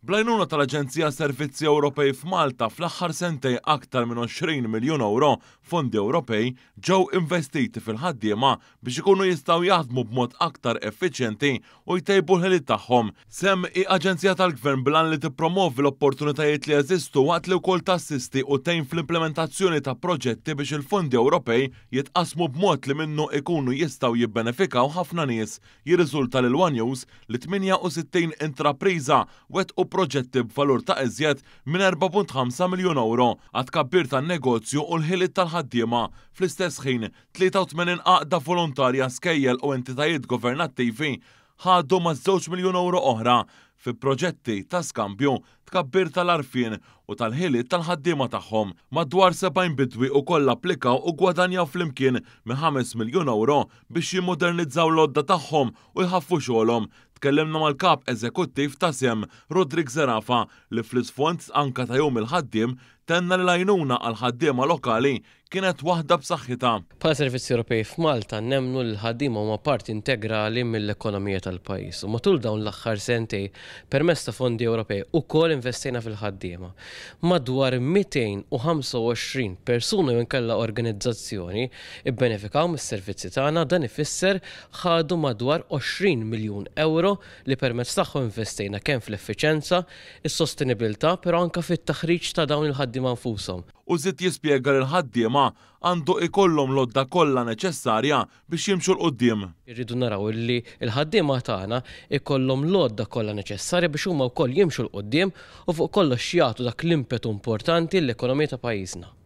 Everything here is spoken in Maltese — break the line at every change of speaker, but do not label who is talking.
Bl-għajnuna tal-Aġenzija Servizzi Ewropej f'Malta fl-aħħar sentejn aktar minn 20 miljun ewro fondi Ewropej ġew investiti fil-ħaddiema biex ikunu jistgħu jaħdmu b'mod aktar effiċjenti u jtejbu l-ħiliet tagħhom. SEM hi aġenzija tal-Gvern bil-għan li tippromovi l-opportunitajiet li jeżistu waqt li wkoll tassisti u tgħin fl-implementazzjoni ta' proġetti biex il-fondi Ewropej jitqassmu b'mod li minnu ikunu jistgħu jibbenefikaw ħafna nies. Jirriżulta lil one News li 68 intrapriża wettqu proġetti b'valur ta' iżjed minn 4.5 miljun ewro għat-tkabbir tan-negozju u l-ħiliet tal-ħaddiema. Fl-istess ħin, 83 għaqda volontarja, skejjel u entitajiet governattivi ħadu maż-żewġ miljun ewro oħra fi proġetti ta' skambju, tkabbir tal-għarfien u tal-ħiliet tal-ħaddiema tagħhom. Madwar 70 bidwi wkoll applikaw u ggwadanjaw flimkien minn 5 miljun ewro biex jimmodernizzaw l-għodda tagħhom u jħaffu xogħolhom. Tkellimna mal-Kap Eżekuttiv ta' sem, Roderick Zerafa, li fl-isfond anka ta' Jum il-Ħaddiem tenna li l-għajnuna għall-ħaddiema lokali kienet waħda b'saħħitha.
Bħala Servizzi Ewropej f'Malta nemmnu li l-ħaddiema huma parti integrali mill-ekonomija tal-pajjiż u matul dawn l-aħħar sentej permezz ta' fondi Ewropej ukoll investejna fil-ħaddiema. Madwar 225 persuna jew inkella organizzazzjoni bbenefikaw mis-servizzi tagħna, dan ifisser ħadu madwar 20 miljun ewro li permezz tagħhom investejna kemm fl-effiċenza, is-sostenibilità però anke fit-taħriġ ta' dawn il-ħaddiema nfushom.
U żied jispjega li l-ħaddiema għandu ikollhom l-għodda kollha neċessarja biex jimxu 'l quddiem.
Irridu naraw li l-ħaddiema tagħna jkollhom l-għodda kollha neċessarja biex huma wkoll jimxu 'l quddiem u fuq kollox jagħtu dak l-impetu importanti lill-ekonomija ta' pajjiżna.